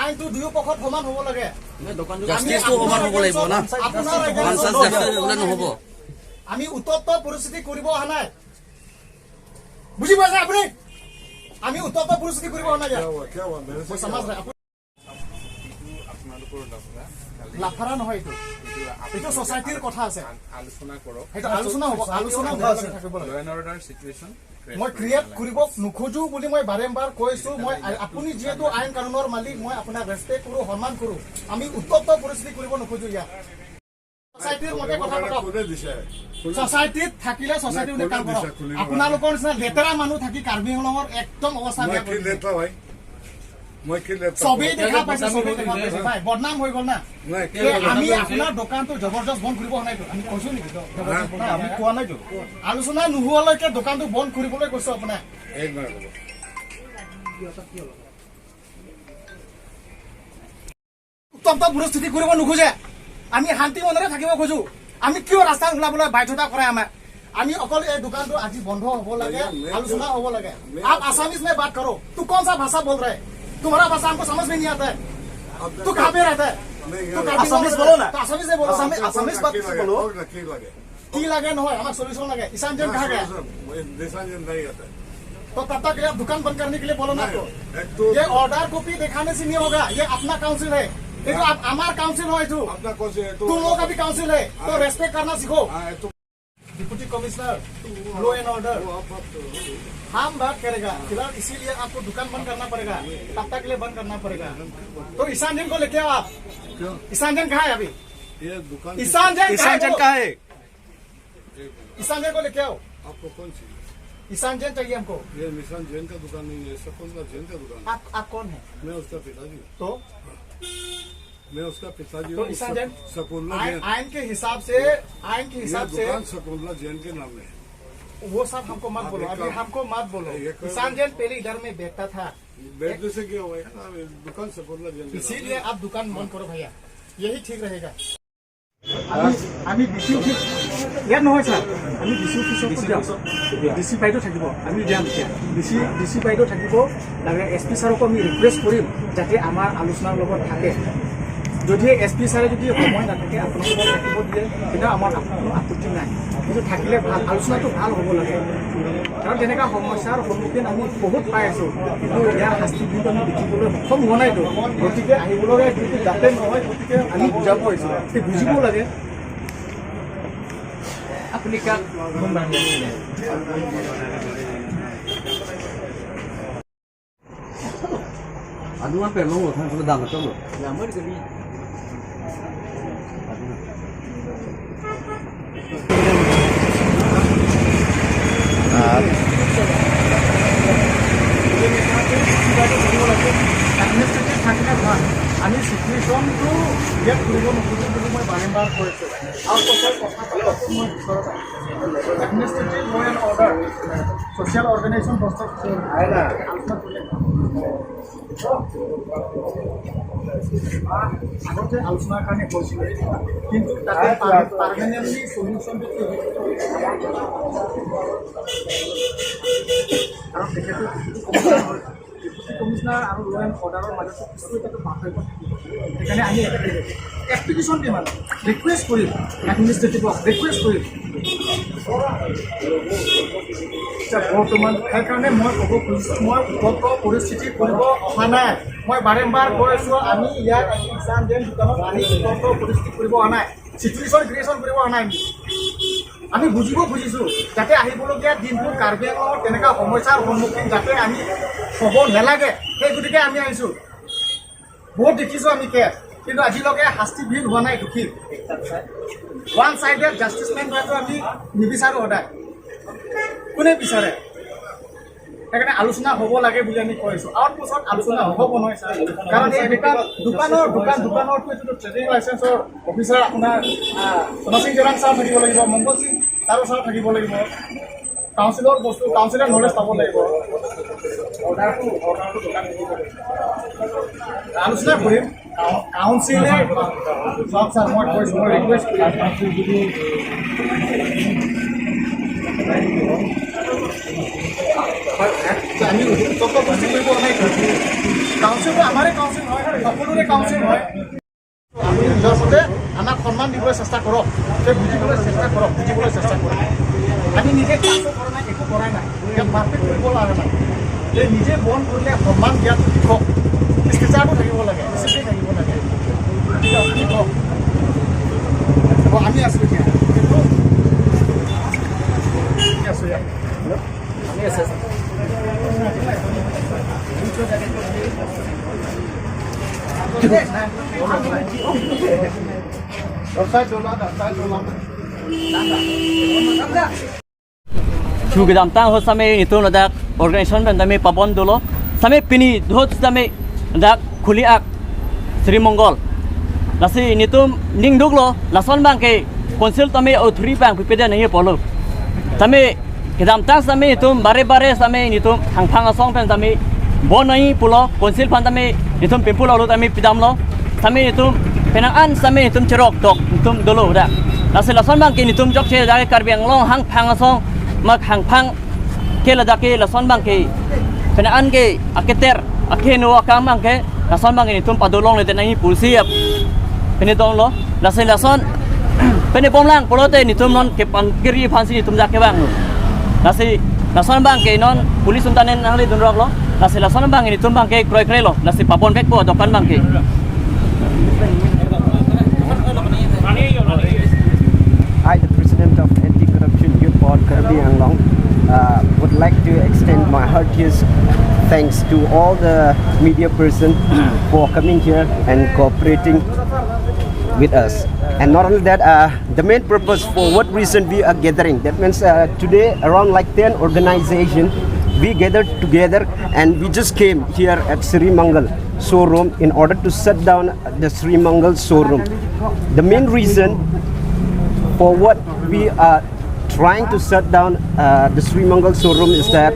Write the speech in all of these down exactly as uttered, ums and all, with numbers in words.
আইনটো দুয়ো পক্ষত সমান হ'ব লাগে। জাষ্টিচটো সমান হ'ব লাগিব না। আপোনাৰ against-ত কনচাছ জাষ্টিচ হ'লে নহ'ব। আমি উত্তপ্ত পৰিস্থিতি কৰিব অহা নাই। বুজি পাইছে আপুনি? আমি উত্তপ্ত পৰিস্থিতি কৰিব অহা নাই ইয়াত। মই সমাজ নাই। আপুনি আপোনালোকৰ লাফৰা, কালি লাফৰা নহয় এইটো। এইটো ছ'চাইটিৰ কথা আছে। আল-, আলোচনা কৰক। সেইটো আলোচনা হ'ব, আলোচনা হ'ব, থাকিব লাগে। Law and order situation create মই ক্ৰিয়েট কৰিব নোখোজো বুলি মই বাৰে বাৰে কৈছো। মই, আপুনি যিহেতু আইন কানুনৰ মালিক, মই আপোনাক ৰেচপেক্ট কৰো, সন্মান কৰো। আমি উত্তপ্ত পৰিস্থিতি কৰিব নোখোজো ইয়াত। ছ'চাইটিৰ মতে কথা পাতক। কোনে দিছে? ছ'চাইটিত থাকিলে ছ'চাইটিৰ মতে কোনে কাম দিছে? কৰক। খুলিব আপোনালোকৰ নিচিনা লেতেৰা মানুহ থাকি কাৰ্বি আংলঙৰ একদম অৱস্থা মই বেয়া কি কৰি দিছে। লেতেৰা ভাই? মই কি লেতেৰা? চবেই দেখা পাইছে, চবেই দেখা পাইছে ভাই, বদনাম হৈ গ'ল না। নাই, কি এই বদনাম? আমি আপোনাৰ দোকানটো জবৰদস্ত বন্ধ কৰিব অহা নাইতো। আমি কৈছো নেকি? জবৰদস্ত বন্ধ নাই, আমি কোৱা নাইতো। আলোচনা নোহোৱালৈকে দোকানটো বন্ধ কৰিবলৈ কৈছো আপোনাক। এক মিনিট ৰ'ব। উত্তপ্ত পৰিস্থিতি কৰিব নোখোজে। আমি শান্তি মনেৰে থাকিব খোজো। আমি কিয় ৰাস্তাত ওলাবলৈ বাধ্যতা কৰে আমাক? আমি অকল এই দোকানটো আজি বন্ধ হ'ব লাগে, আলোচনা হ'ব লাগে। आप आसामीज में बात करो, तू कौन सा भाषा बोल रहे? तुम्हारा भाषा हमको समझ में नहीं आता है। तू कहाँ पे रहता है? तू कहाँ पे, आसामीज बोलो ना। तो आसामीज में बोलो। आसामी-, आसामीज बात से बोलो। কি লাগে নহয়, আমাক সলিউশ্যন লাগে। ঈশান জৈন কাহা গায়া? সলিউশ্যন, ঈশান জৈন নাহি আতা। তো তব তক কে লিয়ে আপ দোকান বন্ধ করনে কে লিয়ে বোলো না তো। এক তো য়ে অৰ্ডাৰ কপি দেখানে সে নাহি হোগা, য়ে আপনা কাউন্সিল হে। এইটো আপ-, আমাৰ কাউন্সিল হয় এইটো। আপনা কাউন্সিল হে, তো তুম লোগ কা ভি কাউন্সিল হে, তো ৰেচপেক্ট কৰনা সিখো। হা, এইটো deputy commissioner, law' and order. हम बात करेगा, फिलहाल इसीलिए आपको दुकान बंद करना पड़ेगा, तब तक के लिए बंद करना पड़ेगा। तो ईशान जैन को लेके आओ आप। क्यों? ईशान जैन कहाँ है अभी? ये दुकान ईशान जैन कहाँ है? ईशान जैन कहाँ है? ईशान जैन को लेके आओ। आपको कौन चाहिए? ईशान जैन चाहिए हमको। ये ईशान जैन का दुकान नहीं है, शकुंतला जैन का दुकान है। आप, आप कौन है? मैं उसका पिताजी हूँ। तो? मैं उसका पिताजी तो हूँ, ईशान शक-, जैन, शकुंतला आइन, जैन। आइन के हिसाब से, आइन के ये हिसाब से दुकान शकुंतला जैन के नाम में है। वो सब हमको मत बोलो, अभी हमको मत बोलो। ईशान जैन पहले इधर में बैठता था। बैठने से क्या हुआ यार? दुकान शकुंतला जैन के नाम में है। इसीलिए आप दुकान बंद करो भैया, यही ठीक रहेगा। আমি, আমি ডি চি অফিচ, ইয়াত নহয় ছাৰ, আমি ডি চি অফিচত যাম। ডি চি বাইদেউ থাকিব, আমি যাম এতিয়া। ডি চি, ডি চি বাইদেউ থাকিব, লাগে এছ পি ছাৰকো আমি ৰিকুৱেষ্ট কৰিম যাতে আমাৰ আলোচনাৰ লগত থাকে। যদি এছ পি ছাৰে যদি সময় নাথাকে, আপোনালোকক থাকিব দিয়ে, তেতিয়া আমাৰ কোনো আপত্তি নাই। কিন্তু থাকিলে ভাল, আলোচনাটো ভাল হ'ব লাগে। কাৰণ তেনেকুৱা সমস্যাৰ সন্মুখীন আমি বহুত পাই আছো, কিন্তু ইয়াৰ শাস্তি কিন্তু আমি দেখিবলৈ সক্ষম হোৱা নাইতো। গতিকে আহিবলগীয়া দিনটো যাতে নহয়, গতিকে আমি বুজাব আহিছো, সেই বুজিবও লাগে। আপুনি কাক ফোন মাৰি আছিলে? Aduan pelong lo, than pura dam lo. Lamar kali. Administrative থাকিলে ভাল। আমি চিটুৱেশ্যনটো ইয়াত কৰিব নোখোজো বুলি মই বাৰে বাৰে কৈ আছো। আৰু কথা পাতিব মই বিচৰা নাই। এডমিনিষ্ট্ৰেটিভ ল' এণ্ড অৰ্ডাৰ, ছ'চিয়েল অৰ্গেনাইজেশ্যন বস্তু আলোচনা কৰিলে আগতে আলোচনাৰ কাৰণে কৈছিলে, কিন্তু তাতে পাৰ-, পাৰ্মানেণ্টলি সলিউশ্যনটো কি হ'ব? কাৰণ তেখেতে ডেপুটি কমিছনাৰ আৰু ল' এণ্ড অৰ্ডাৰৰ মাজত কিছু এটা পাৰ্থক্য থাকিব। সেইকাৰণে আমি এটা এপ্লিকেশ্যন দিম আৰু ৰিকুৱেষ্ট কৰিম, এডমিনিষ্ট্ৰেটিভক ৰিকুৱেষ্ট কৰিম। এতিয়া বৰ্তমান সেইকাৰণে মই ক'ব খুজিছোঁ, মই উত্তপ্ত পৰিস্থিতি কৰিব অহা নাই। মই বাৰম্বাৰ কৈ আছোঁ, আমি ইয়াত আজি ঈশান জৈন দোকানত আমি উত্তপ্ত পৰিস্থিতি কৰিব অহা নাই, চিটুৱেশ্যন ক্ৰিয়েশ্যন কৰিব অহা নাই। আমি, আমি বুজিব খুজিছোঁ যাতে আহিবলগীয়া দিনটোত কাৰ্বি আংলঙত তেনেকুৱা সমস্যাৰ সন্মুখীন যাতে আমি হ'ব নালাগে, সেই গতিকে আমি আহিছোঁ। বহুত দেখিছো আমি কেছ, কিন্তু আজিলৈকে শাস্তি বিহীন হোৱা নাই দোষী। ওৱান চাইডেড জাষ্টিচ মেণ্ট হোৱাটো আমি নিবিচাৰো সদায়। কোনে বিচাৰে? সেইকাৰণে আলোচনা হ'ব লাগে বুলি আমি কৈছো। আউট পোষ্টত আলোচনা হ'ব নহয় ছাৰ, কাৰণ এই দোকান, দোকানৰ, দোকান, দোকানৰতো এইটো ট্ৰেডিং লাইচেন্সৰ অফিচাৰ আপোনাৰ, আহ, চনা সিং জেৰাং ছাৰ থাকিব লাগিব, মংগল সিং তাৰো ছাৰ থাকিব লাগিব। কাউন্সিলৰ বস্তু, কাউন্সিলৰ নলেজ পাব লাগিব। অৰ্ডাৰটো, অৰ্ডাৰটো দোকান দিব লাগিব। আলোচনা কৰিম। কাউ-, কাউন্সিলে, চাওক ছাৰ, মই কৈছোঁ, মই ৰিকুৱেষ্ট কৰিম। আমি উত্তপ্ত পৰিস্থিতি কৰিব নাই। কাউন্সিলটো আমাৰে কাউন্সিল হয়। সকলোৰে কাউন্সিল হয়। আপুনি নিজৰ মতে আমাক সন্মান দিবলৈ চেষ্টা কৰক, যে বুজিবলৈ চেষ্টা কৰক, বুজিবলৈ চেষ্টা কৰক। আমি নিজে ক্লাছো কৰা নাই, একো কৰাই নাই, ইয়াত মাৰপিট কৰিব লগা নাই। যে নিজে বন্ধ কৰিলে সন্মান দিয়াটো শিকক, ষ্টেচাৰটো থাকিব লাগে, ডিচিপ্লিন থাকিব লাগে। গতিকে আপুনি কওক। হ'ব, আমি আছোঁ এতিয়া। কিন্তু আমি আছোঁ ইয়াত। Chu kedamtang ahut sitame netum ladak organization pen tame pabon dolo. Sitame pini ahut sitame dak khuli ak Sri Mongol. Lasi netum ning duklo, lason abangke council tame authority abang pipeda nangji pulo. Sitame kedamtang sitame netum bare bare sitame netum hangphang asong pen sitame bon nangji pulo, council aphan sitame netum pemphu lolo sitame pidamlo. Sitame netum penang an sitame netum cherok tok netum dolo dak. Lasi lason abangke netum chokche dak Karbi Anglong hangphang asong mak hangphang ke ladak ke lason abangke penang an ke aketer akeheno akam abangke lason abangke netum padolongle nangji pusi ap pene donglo. Lasi lason pene bomlang pulote netum non kepan kiri aphansi netum dak kevanglo. Lasi lason abangke non police untanen nangli dunroklo. Lasi lason abangke netum abangke kroikre lo. Lasi pabon vekpo dokan abangke. I, the president of Anti-Corruption Youth Board Karbi Anglong, uh, would like to extend my heartiest thanks to all the media person for coming here and cooperating with us. And not only that, uh, the main purpose for what reason we are gathering, that means, uh, today around like ten organization, we gathered together and we just came here at Sri Mangal showroom in order to shut down the Sri Mangal showroom. The main reason for what we are trying to shut down, uh, the Sri Mangal showroom is that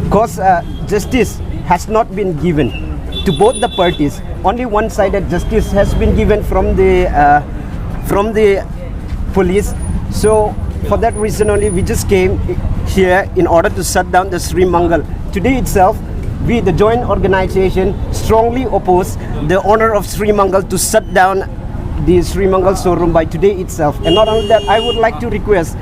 because, uh, justice has not been given to both the parties. Only one-sided justice has been given from the, uh, from the police. So for that reason only, we just came here in order to shut down the Sri Mangal. Today itself, we, the joint organization, strongly oppose the owner of Sri Mangal to shut down the Sri Mangal showroom by today itself. And not only that, I would like to request,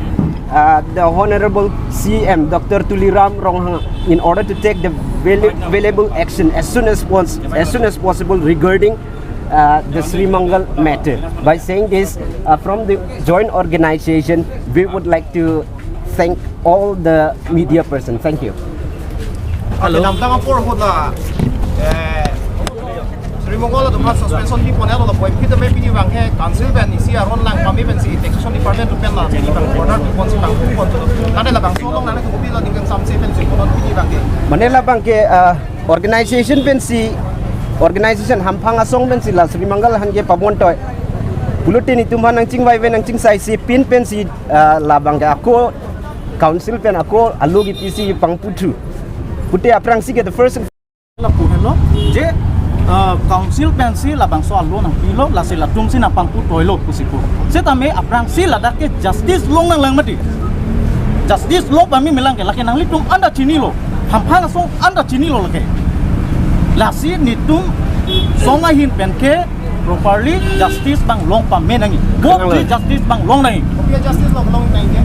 uh, the Honorable C M, Doctor Tuliram Ronghang, in order to take the valu-, valuable action as soon as once, as soon as possible regarding, uh, the Sri Mangal matter. By saying this, uh, from the joint organization, we would like to thank all the media person. Thank you. Hello. Kedamtang apor ahut la, eh, Sri Mongol atum aphan suspension pi pon-etlo lapu, aphi tame pini abangke council pen isi aron lang pame pensi taxation department atum pen la pini abang order pi ponsi abang pi pon tu. Tangte labangso along nang kopi la ning kan samse pensi konon pini abangke. Mane labangke, ah, organization pensi, organization hangphang asong pensi la Sri Mangal aphan ke pabon toi. Pulote netum aphan nangchingvaive nangchingsaisi pin pensi, ah, labangke ako council pen ako alo kipisi pangputhu. Pute aphrangsi ke the first lapu helo je, ah, council pensi labangso alo nangpilo, lasi latumsi nangpangpu toilo pusi pu. Setame aphrangsi ladak ke justice long nanglang mati. Justice long pame melang ke, lake nanglitum anda chinilo. Hangphang asong anda chinilo lake. Lasi netum asong ahin pen ke properly justice abang long pame nangji. Bok Kenang je lang. Justice abang long nangji. Kopi a justice long, long nangji ke?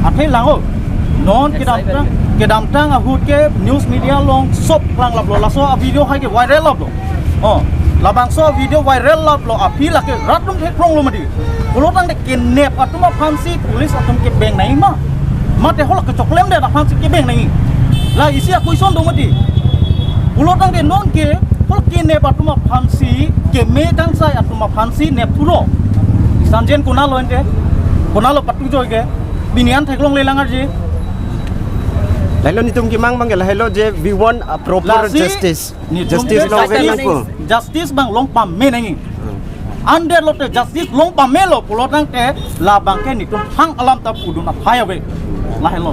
Athe lang o. Non kedamtang, kedamtang ahut ke news media along sob klanglaplo, laso a video hai ke viral laplo. Oh, labangso a video viral laplo, aphi lake rat atum theklonglo mati. Pulo tangte kenep atum aphansi police atum kebeng nangji ma? Mate hala kechoklemdet aphansi kebeng nangji? La isi a-question do mati. Pulo tangte non ke, hala kenep atum aphansi, keme kangsai atum aphansi nep thulo. Sanjen konatlo ente? Konatlo patu joi ke? Pini an theklongle lang arje. Lahelo netum kemang abangke lahelo je we want a proper Lasi justice. Netum Justice ke long justice, nangpo. Justice abang long pame nangji. Ante lote justice long pamelo pulo tangte labangke netum hang alam ta pudun aphai ave. Lahelo.